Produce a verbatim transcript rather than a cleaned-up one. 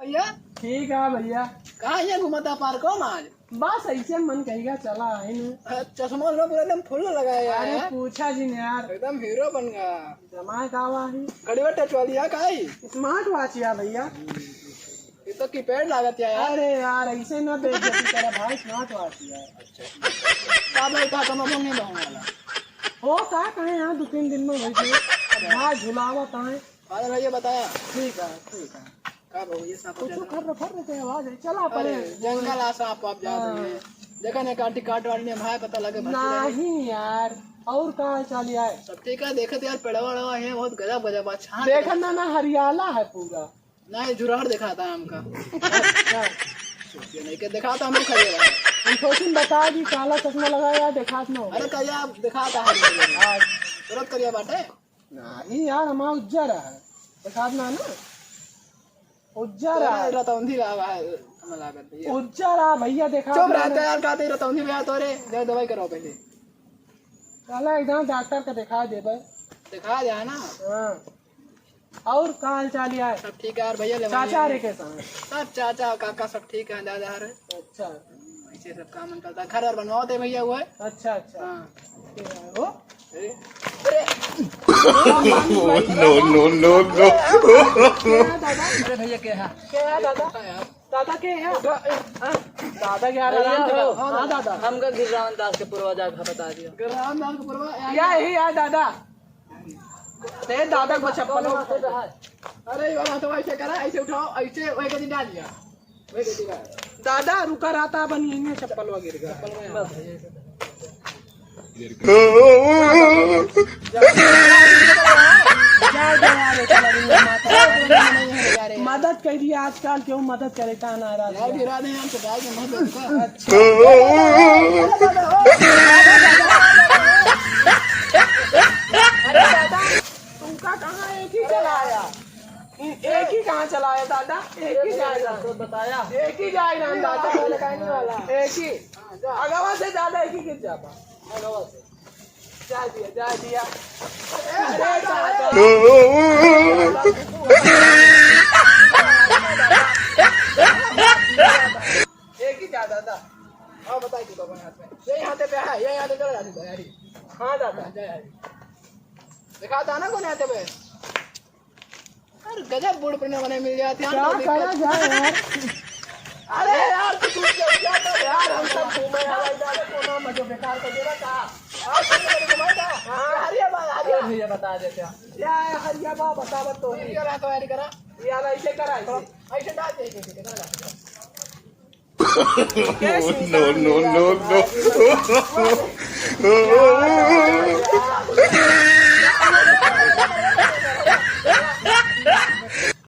भैया। ठीक है भैया। कहाँ ये घूमता पार्को में आज? बस ऐसे मन कहिगा चला आइन। चश्मा उश्मा पूरा एकदम फुल लगाया है अरे यार। पूछा जिन यार। एकदम हीरो बन गया। जमाए का हुआ ही। घड़ी वा टच वाली है काई? स्मार्ट वॉच यार भैया। ये तो कीपैड लागत है यार। अरे यार ऐसे ना बेइज्जती करा भाई, स्मार्ट वॉच यार। अच्छा। का भाई का कमा नहीं रहने वाला। हो का कहे यहाँ दो तीन दिन में वही। अब भाई झुलावा कहे। अरे भैया बताया। ठीक है, ठीक है। का बाबू, ये सांप कुछ उधर खर्र फर्र के आवाज है। चला अरे, परे। जंगल आ सांप आप जा हाँ। रहे हैं। देखा ना, काटी काट वाली ने भाई पता लगे, भटक रहे। नहीं यार, और का हाल चाल है? सब ठीक है, देखत यार, पेड़वा वेड़वा है, बहुत गजब गजब, अच्छा। देखा ना, ना, हरियाला है पूरा। नहीं, झुराड़ दिखाता है हमका। अच्छा। सोचिए नहीं के दिखाता हम लोग खड़े रहे। हम सोचिन बता दी, काला चश्मा लगाया यार, देखात ना हो। अरे, करिया दिखाता है। हाँ। तुरंत करिया बाटे। नहीं यार, हमारा उज्जर है, देखात ना ना, उज्जर है। रतौंधी रहा है, हमें लागत भैया। उज्जर है भैया, देखात चुप ना रहते ना। यार, कहते रतौंधी भैया तोरे, जाओ दवाई कराओ पहले। चला एकदम डॉक्टर का दिखा देबे। दिखा दे ना। हाँ। और का हाल चाल है? सब ठीक है यार भैया, ले चाचा भाई। रे कैसा है? सब चाचा काका सब ठीक है, दादा रे। अच्छा। ऐसे सब काम चलता है, घर और बनवाते भैया हुआ है। अच्छा, अच्छा। हाँ। हो? अरे, अरे। No, no, no, no। क्या है दादा? अरे भैया, क्या है? क्या है दादा? हाँ यार। दादा के है? उठा, ए। हाँ, दादा के यार, भैया आराम से हो। हाँ, हाँ, दादा। हमका गिरिराम दास के पूर्वजा का बता दिया। गिरिराम दास के पूर्वजा, या, या। यही है दादा। ते दादा को चप्पल हो। अरे, ये वाला तो ऐसे करा, ऐसे उठाओ, ऐसे वही के दिन डाल दिया। दादा, रुका रहता, बनी इन्हें चप्पल वगैरह का। मदद कर दिया, आजकल क्यों मदद करे, का नाराज है? अच्छा। अरे दादा, तुमका कहाँ एक ही चलाया? एक ही कहाँ चलाया दादा? एक ही जाए ना। तो बताया। एक ही जाए ना दादा। लगाने वाला। एक ही। अगवा से ज्यादा एक ही गिर जाता। अगवा से। जा दिया, जा दिया। अरे दादा। एक ही जा दादा। हाँ, बताइए तो अपने हाथ में। यही हाथे पे है, यही हाथे चला जाती तैयारी। हाँ दादा। जय हरी। दिखाता ना कौन हाथे पे। यार, गजब बूढ़ पुराने वाले मिल जाते हैं, क्या तो दिक्कत करा जाए यार? अरे यार, तू कुछ कर क्या कर यार, हम सब घूमे हवाई जहाज को ना मजो बेकार कर देगा का? आप सब मेरे घुमाए था? हाँ, हरिया बा, हरिया। अरे भैया, बता देते हैं। क्या है हरिया बा, बता, बता तो। ये रहा, तैयारी करा। यार, ऐसे करा, ऐसे। ऐसे डाल दे, ऐसे, ऐसे, करा। No, no, no, no।